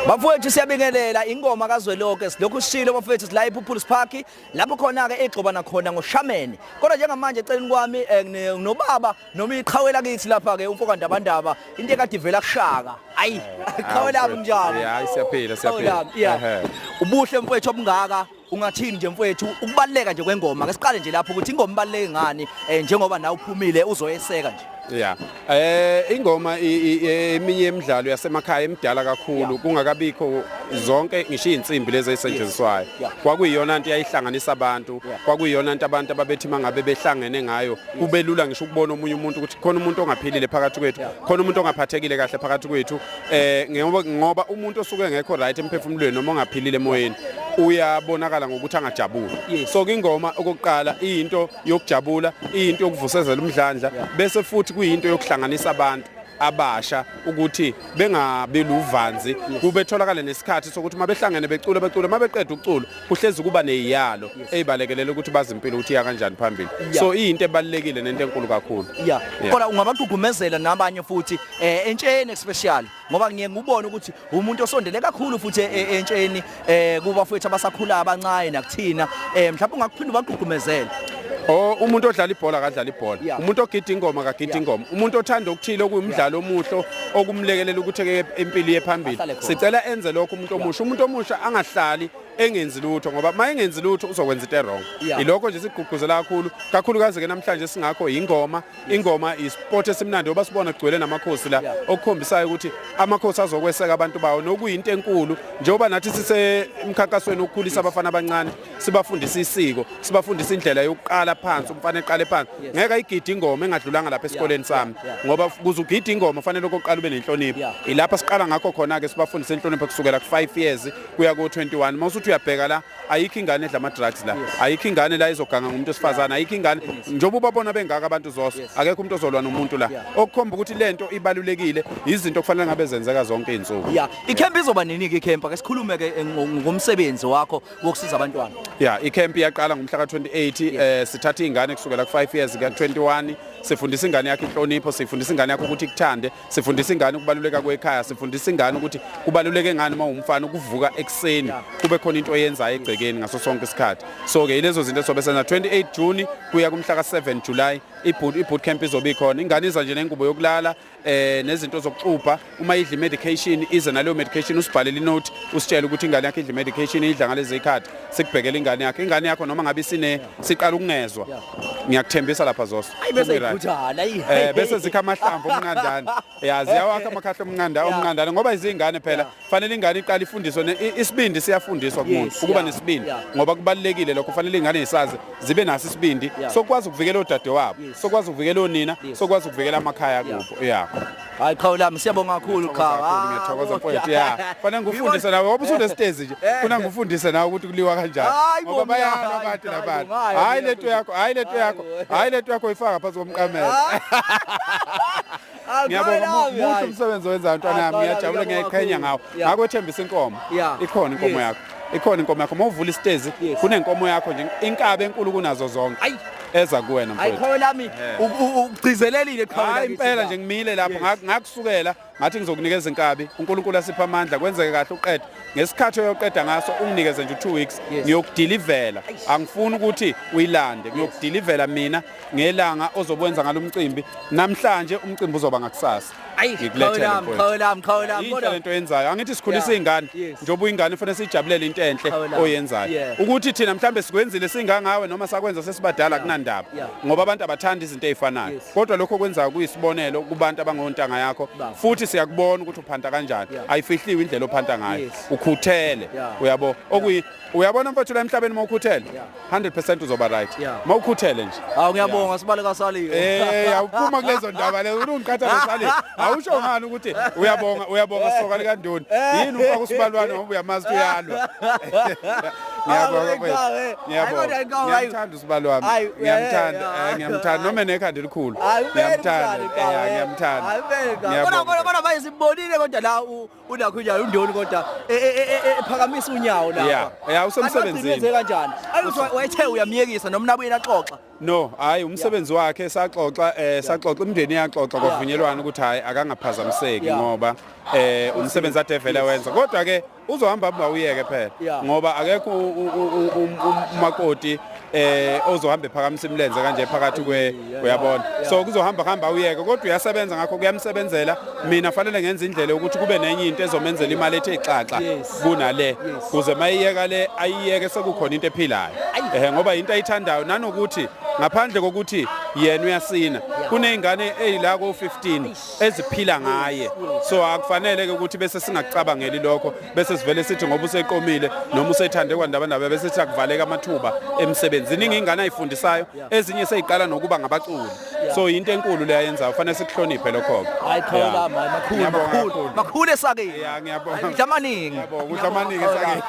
Bafowethu, siyabingelela. Ingoma kazwelonke silokhu sishilo, bafowethu, sila ePupulus Park, lapho khona ke egxobana khona ngoshameni. Kodwa njengamanje eceleni kwami nginobaba noma iqhawe lakithi lapha ke, umfoka Ndabandaba, into ekade ivela kushaka. Ayi, qhawe lami, njalo? Hayi, siyaphila, siyaphila. Yeah. Ubuhle, mfowethu, obungaka. Ungathini nje, mfowethu, ukubaluleka nje kwengoma? Ke siqale nje lapho ukuthi ingoma ibaluleke ngani, njengoba nawe uphumile uzoyeseka nje? Yeah. Ingoma eminye yemidlalo yasemakhaya emidala kakhulu, kungakabikho zonke ngisho izinsimbi lezi ezisetshenziswayo. Kwakuyiyona nto yayihlanganisa abantu, kwakuyiyona nto abantu ababethi mangabe behlangene ngayo kube lula ngisho ukubona omunye umuntu ukuthi khona umuntu ongaphilile phakathi kwethu, khona umuntu ongaphathekile kahle phakathi kwethu, ngoba umuntu osuke engekho right emphefumulweni noma ongaphilile emoyeni uyabonakala ngokuthi angajabuli. So ingoma okokuqala iyinto yokujabula, iyinto yokuvusezela umdlandla, bese futhi kuyinto yokuhlanganisa abantu abasha ukuthi bengabi luvanzi, kube tholakale nesikhathi sokuthi uma behlangene becula, becula, uma beqeda ukucula kuhlezi kuba neziyalo eyibalekelela ukuthi bazi impilo ukuthi iya kanjani phambili. So iyinto ebalulekile nento enkulu kakhulu. Kodwa ungabagqugqumezela nabanye futhi entsheni especially, ngoba ngiye ngubone ukuthi umuntu osondele kakhulu futhi entsheni, kubafowethu abasakhula abancane nakuthina, mhlawumbe ungakuphinda ubagqugqumezele? Oh, umuntu odlala ibhola akadlala ibhola. Umuntu ogida ingoma akagida ingoma. Umuntu othanda okuthile okuyumdlalo omuhle okumlekelela ukuthi ke impilo iye phambili. Ahlale khona. Sicela enze lokho umuntu omusha. Umuntu omusha angahlali engenzi lutho, ngoba uma engenzi lutho uzokwenza into e-wrong. Ilokho nje sigqugquzela kakhulu. Kakhulukazi ke namhlanje singakho ingoma, ingoma isport esimnandi ngoba sibona kugcwele namakhosi la, okukhombisayo ukuthi amakhosi azokweseka abantu bawo, nokuyinto enkulu njengoba nathi sisemkhankasweni wokukhulisa abafana abancane, sibafundisa isiko, sibafundisa indlela yokuqala phansi. Umfana eqale phansi ngeke ayigide ingoma engadlulanga lapha esikoleni sami, ngoba kuze ugide ingoma fanele okokuqala ube nenhlonipho. Ilapha siqala ngakho khona ke, sibafundisa inhlonipho kusukela ku-5 years kuya ku-21. Uma usuthi uyabheka la, ayikho ingane edla ama-drugs la, ayikho ingane la izoganga ngumuntu wesifazane, ayikho ingane, njengoba ubabona bengaka abantu zoso, akekho umuntu ozolwa nomuntu la, okukhomba ukuthi lento ibalulekile, izinto okufanele ngabe zenzeka zonke iy'nsuku. Ya, ikhemp izoba nini-ke ikhemp? Ake sikhulume ke ngomsebenzi wakho wokusiza abantwana. Ya, ikhemp iyaqala ngomhla ka-28. Sithatha iy'ngane kusukela ku-5 years kuya ku-21. Sifundisa ingane yakho inhlonipho, sifundisa ingane yakho ukuthi ikuthande, sifundisa ingane ukubaluleka kwekhaya, sifundisa ingane ukuthi kubaluleke ngani uma umfana ukuvuka ekuseni, kube khona into oyenzayo egcekeni ngaso sonke isikhathi. So-ke yilezo zinto esobe senza 28 June kuya kumhla ka-7 July. I-boot camp izobe ikhona. Ingane iza nje nengubo yokulala nezinto zokuxubha. Uma idla medication, ize naleyo medication, usibhalele inote, usitshele ukuthi ingane yakho idla medication, idla ngalezi zikhathi, sikubhekele ingane yakho. Ingane yakho noma ngabe isine siqala ukungezwa, ngiyakuthembisa lapha zoso Ayi, bese kube right. ikhuthala, ayi. Bese zikha amahlamvu omnqandane, ya, ziyawakha amakhahla omnqanda omnqandane, ngoba izingane phela fanele ingane iqale ifundiswe isibindi siyafundiswa kumuntu ukuba nesibindi, ngoba kubalulekile lokho. Fanele ingane isazi zibe naso isibindi sokwazi ukuvikela odadewabo, sokwazi ukuvikela onina, sokwazi ukuvikela amakhaya kubo, ya. Hayi, qhawe lami, siyabonga kakhulu, qhawe. Ngiyathokoza, mfowethu. Ya, fanele ngikufundise nawe ngoba usunesitezi nje, funa ngikufundise nawe ukuthi kuliwa kanjani, Hayi bo, ngoba bayalwa hayi, abantu hayi nabantu. bo, hayi, Hayi mina lento yakho, hayi lento yakho, hayi lento yakho ifaka phansi komqamelo. Hayi, Ngiyabonga, qhawe lami, muhle hayi. umsebenzi owenzayo, mntwana Hayi, yami. qhawe lami, Ngiyajabula, ngiyabonga ngiyayiqhenya kakhulu. ngawo. Ngakwethembisa inkomo. Ikhona inkomo yakho, ikhona inkomo yakho. Uma uvula isitezi kunenkomo yakho nje, inkabi enkulu kunazo zonke Ayi. eza kuwena, Hayi, mfowethu. qhawe lami, ugcizelelile, qhawe Hayi, lakithi impela la. nje ngimile lapho. Ngakusukela ngathi ngizokunikeza inkabi, uNkulunkulu asipha amandla, kwenzeke kahle, uqede ngesikhathi oyoqeda ngaso. Unginikeze nje u-2 weeks, ngiyokudilivela. Angifuni ukuthi uyilande, ngiyokudilivela mina ngelanga ozokwenza ngalo umcimbi. Namhlanje umcimbi uzoba ngakusasa. Ayi, qhawe Ngikulethele, lami, mfowethu. qhawe lami, qhawe lami. Inhle Kodwa lento oyenzayo. Angithi sikhulisa iy'ngane? Njengoba uyingane, kufanele siyijabulele into enhle Qhawe lami. oyenzayo. Ukuthi thina mhlambe sikwenzile singangawe noma sakwenza sesibadala, kunandaba, ngoba abantu abathandi izinto ey'fanayo. Kodwa lokho okwenzayo kuyisibonelo kubantu abangontanga yakho. Baba. Futhi siyakubona ukuthi uphanta kanjani. Ayifihliwe indlela ophanta ngayo. Ukhuthele. Uyabo, okuyi uyabona, mfethu, la emhlabeni uma ukhuthele, 100% uzoba right. Uma ukhuthele nje. Hawu, ngiyabonga, sibale kasaliwe. Awuphuma kulezo ndaba lezo, ungiqhatha nosaliwe. Awusho ngani ukuthi uyabonga, uyabonga soka likandoni? Yini ufaka usibalwane ngoba uyamazi ukuthi uyalwa? Ngiyabonga, mfethu. Ngiyabonga. Ngiyamthanda usibalo wami. Ngiyamthanda, ngiyamthanda noma enekhanda elikhulu. Hayi, Ngiyamthanda, ngiyamthanda. Kodwa Ngiyabonga. kodwa manje simbonile kodwa la Unakho unyawo undoni kodwa ephakamisa unyawo lapha. Yeah, usemsebenzini. Kanti kanjani? Ayuthi wayethe uyamyekisa noma nabuye naxoxa. No, hayi, umsebenzi wakhe saxoxa, saxoxa, imindeni iyaxoxa, kwavunyelwana ukuthi hayi, akangaphazamiseki ngoba umsebenzi ade vele wenza. Kodwa ke uzohamba hamba uyeke phela ngoba akekho umakoti ozohamba ephakamisa imilenze kanje phakathi kwe, uyabona. So kuzohamba hamba uyeke, kodwa uyasebenza, ngakho kuyamsebenzela. Mina fanele ngenze indlela yokuthi kube nenye into ezomenzela imali ethe xaxa kunale, kuze mayiyeka le ayiyeke sekukhona into ephilayo, ngoba into ayithandayo, nanokuthi ngaphandle kokuthi yena uyasina, kuney'ngane ey'la ko-15 eziphila ngaye. So akufanele ke ukuthi bese singakucabangeli lokho, bese sivele sithi ngoba useqomile noma usethande kwandabandaba bese sithi akuvaleka amathuba emsebenzi. Ziningi iy'ngane ay'fundisayo, ezinye seyiqala nokuba ngabaculi. So into enkulu le ayenzayo, fanele sikuhloniphe lokho-ke. Hayi qhawe lami, hayi, makhulu. Ngiyabonga Makhulu. kakhulu. Makhulu esakeni. Ya, ngiyabonga. Udla amaningi. Ngiyabonga, udla amaningi esakeni.